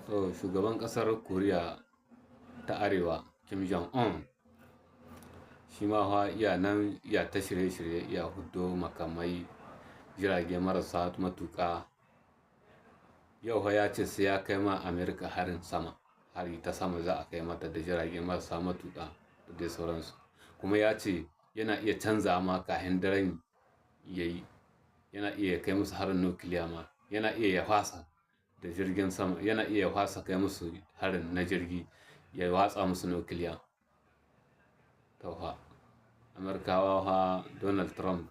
To shugaban ƙasar Koriya ta Arewa Kim Jong-un shi ma fa iya nan iya ta shirye-shirye, iya huddo makamai, jirage marasa matuƙa. Yau fa ya ce sai ya kai ma Amerika harin sama, hari ta sama za a kai mata da jirage marasa matuƙa da dai sauransu. Kuma ya ce yana iya canza ma kafin daren yayi, yana iya kai musu harin nukiliya ma, yana iya ya fasa da jirgin sama, yana iya ya fasa kai musu harin na jirgi, ya watsa musu nukiliya. To fa Amurkawa fa Donald Trump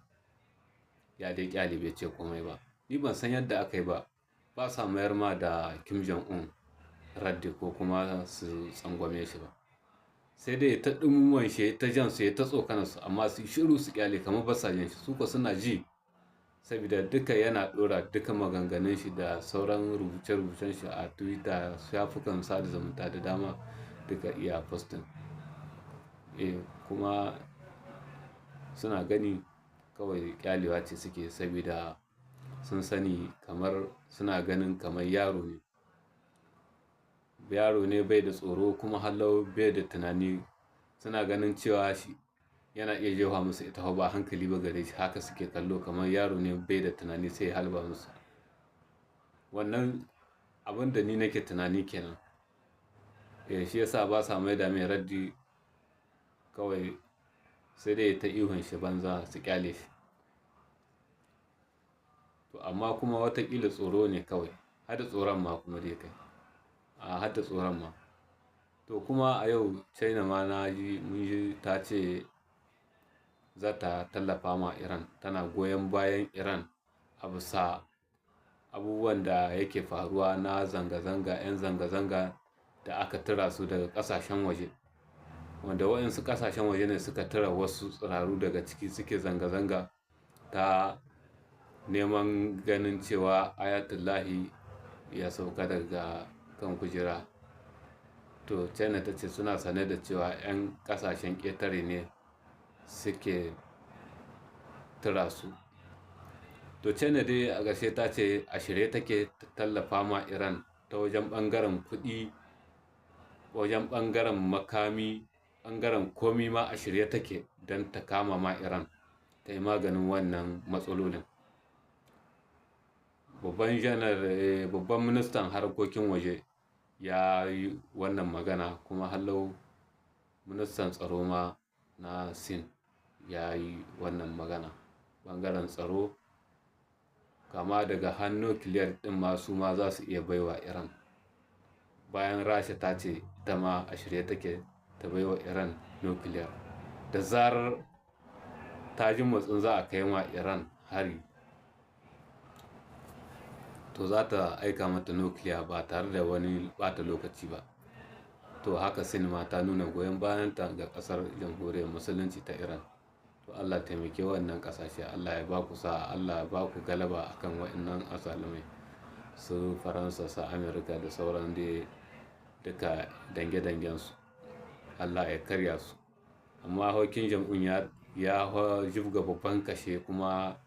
ya dai ƙyale bai ce komai ba. Ni ban san yadda aka yi ba, ba sa mayar ma da Kim Jong-un raddi ko kuma su tsangwame shi ba. Sai dai ta ɗumumuwan shi, ta jan su, ya ta tsokana su, amma su shiru su ƙyale kamar ba sa jin shi. Su ko suna ji, saboda duka yana ɗora duka maganganun shi da sauran rubuce-rubucen shi a Twitter, shafukan sada zumunta da dama duka iya posting. Kuma suna gani kawai ƙyalewa ce suke, saboda sun sani kamar suna ganin kamar yaro ne. Yaro ne bai da tsoro kuma hallau bai da tunani. Suna ganin cewa shi yana iya jefa musu ita ba hankali ba gare shi. Haka suke kallo kamar yaro ne bai da tunani sai ya halba musu. Wannan abin da ni nake tunani kenan. Shi yasa ba sa mai da mai raddi kawai sai dai ta ihun shi banza su ƙyale shi. To amma kuma watakila tsoro ne kawai. Hada tsoron ma kuma dai kai. A hada tsoron ma. To kuma a yau China ma na ji mun ji ta ce za ta tallafa ma Iran. Tana goyon bayan Iran a bisa abubuwan da yake faruwa na zanga-zanga, 'yan zanga-zanga da aka tura su daga ƙasashen waje. Wanda waɗansu ƙasashen waje ne suka tura wasu tsiraru daga ciki suke zanga-zanga ta neman ganin cewa Ayatollahi ya sauka daga kan kujera. To China ta ce suna sane da cewa 'yan ƙasashen ƙetare ne suke tura su. To China dai a ƙarshe ta ce a shirye take ta tallafa ma Iran ta wajen ɓangaren kuɗi, wajen ɓangaren makami, ɓangaren komi ma a shirye take don ta kama ma Iran ta yi maganin wannan matsalolin. Babban janar, babban ministan harkokin waje ya yi wannan magana, kuma hallau ministan tsaro ma na Sin ya yi wannan magana. Ɓangaren tsaro kama daga har nukiliyar ɗin ma su ma za su iya baiwa Iran. Bayan Rasha ta ce ita ma a shirye take ta baiwa Iran nukiliyar. Da zarar ta ji motsin za a kai ma Iran hari, to za ta aika mata nukiliya ba tare da wani ɓata lokaci ba. To haka Sin ma ta nuna goyon bayanta ga ƙasar Jamhuriyar Musulunci ta Iran. To Allah taimake wannan ƙasashe, Allah ya ba ku sa'a, Allah ya ba ku galaba a kan waɗannan azzalumai, su Faransa, su Amurka da sauran dai duka dange-dangensu. Allah ya karya su. Amma Kim Jong-un ya jibga babban kashe kuma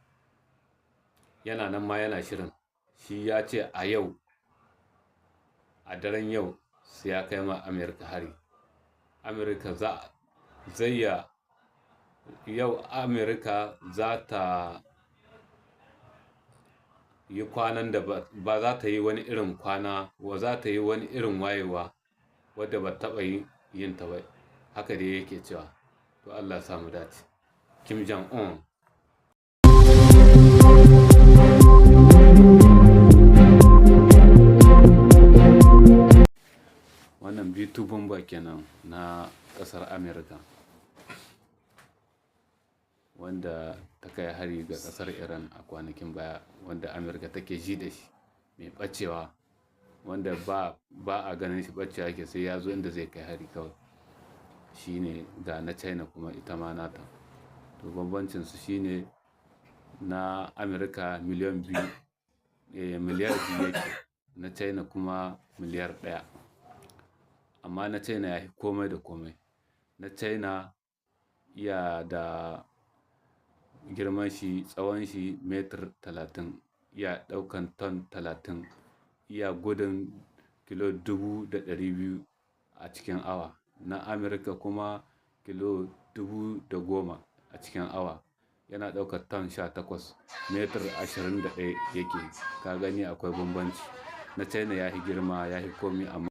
yana nan ma yana shirin. Shi ya ce a yau, a daren yau sai ya kai ma Amurka hari. Amurka za, zai ya, yau Amurka za ta yi kwanan da ba za ta yi wani irin kwana, wa za ta yi wani irin wayewa wadda ba taɓa yin ta ba. Haka dai yake cewa. To Allah ya sa mu dace. Kim Jong-un. Wannan B2 bomber kenan na ƙasar Amurka, wanda ta kai hari ga ƙasar Iran a kwanakin baya, wanda Amurka take ji da shi, mai ɓacewa, wanda ba a ganin shi ɓacewa yake sai ya zo inda zai kai hari kawai. Shi ne ga na China kuma ita ma nata. To bambancin su shine na Amurka miliyan biyu, miliyar biyu yake, na China kuma miliyar 1. Amma na China ya fi komai da komai. Na China iya da girman shi, tsawon shi metir 30, iya ɗaukan ton 30, iya gudun kilo 2,200 a cikin awa. Na Amurka kuma kilo 10,000 a cikin awa. Yana ɗaukar ton 18, metar 21 yake. Ka gani akwai bambanci. Na China ya fi girma, ya fi komi amma.